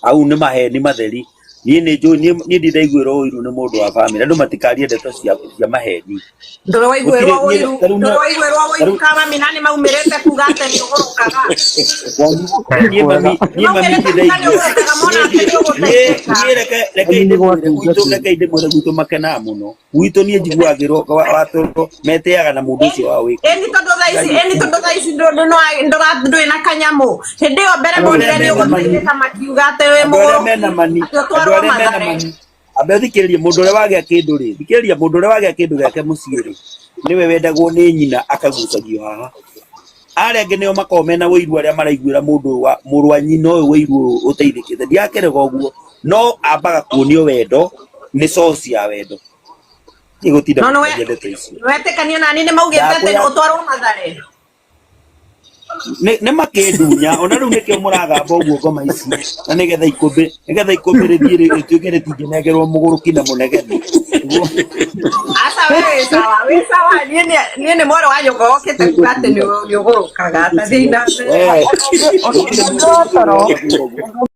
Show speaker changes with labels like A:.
A: Au nĩ maheni matheri. Niĩ nĩ njũĩ, niĩ ndindaiguĩrwo ũiru nĩ mũndũ wa bamĩrĩ. Andũ matikarie ndeto cia maheni.
B: Ndũrĩ waiguĩrwo
A: Gũtirĩ niĩ
B: ũiru,
A: tarĩu
B: ndũrĩ
A: no
B: waiguĩrwo ũiru
A: tarĩu
B: kamami na nĩ maumĩrĩte kuga atĩ nĩ ũgũrũkaga.
A: niĩ mami,
B: Nĩ
A: niĩ mami
B: maumĩrĩte kuga nĩ
A: ndindaigua.
B: ũgũrũkaga mona
A: Niĩ
B: atĩ nĩ
A: niĩ
B: ũgũteithĩka.
A: niĩ reke reke
C: Mami nĩ
A: ndĩmwĩre gwitũ,
C: gwatungatwo.
A: reke ndĩmwĩre gwitũ makenaga mũno. Gwitũ niĩ njiguagĩrwo watũrwo meteaga na mũndũ ũcio wao wĩ
B: Ĩni tondũ thaa ici, ĩni tondũ thaa ici ndũrĩ na kanyamũ. Hĩndĩ ĩyo mbere
A: Andũ arĩa
B: monire nĩ
A: mena mani,
B: ũgũteithĩka makiuga atĩ wĩ
A: andũ arĩa mena
B: mũgũrũki,
A: mani,
B: atĩ
A: andũ
B: ũtwarwo
A: arĩa mena
B: Mathare.
A: mani, ambe thikĩrĩria mũndũ ũrĩa wagĩa kĩndũ rĩ, thikĩrĩria mũndũ ũrĩa wagĩa kĩndũ gĩake mũciĩ rĩ, nĩwe wendagwo nĩ nyina akagucagio haha. Arĩa angĩ nĩo makoragwo mena ũiru arĩa maraiguĩra mũndũ ũyũ wa mũrũ wa nyina ũyũ ũiru ũyũ ũteithĩkĩte. Ndirakĩrega ũguo, no ambaga kuonio wendo nĩ source ya wendo. Nĩ gũtinda
B: No nĩ
A: mũkĩaria ndeto icio.
B: wetĩkania nani nĩ maugĩte atĩ
A: Ndakwĩra
B: ũtwarwo Mathare.
A: Nĩ makĩndunya ona rĩu nĩkĩo mũragamba ũguo ngoma ici na nĩgetha ikũmbĩ, nĩgetha ikũmbĩ rĩthiĩ rĩtuĩke rĩtingĩnengerwo mũgũrũki na mũnegeni. Nĩguo
B: Aca we wĩ sawa, wĩ sawa. Niĩ nĩ mwarĩ wa nyũkwa wokĩte kuga atĩ nĩ ũgũrũkaga. Ta thiĩ na mbere.
A: we
D: Ũndũ
A: gũtirĩ
D: ũngĩ
A: mũndũ
D: wa toro
A: ũrĩa ũguo.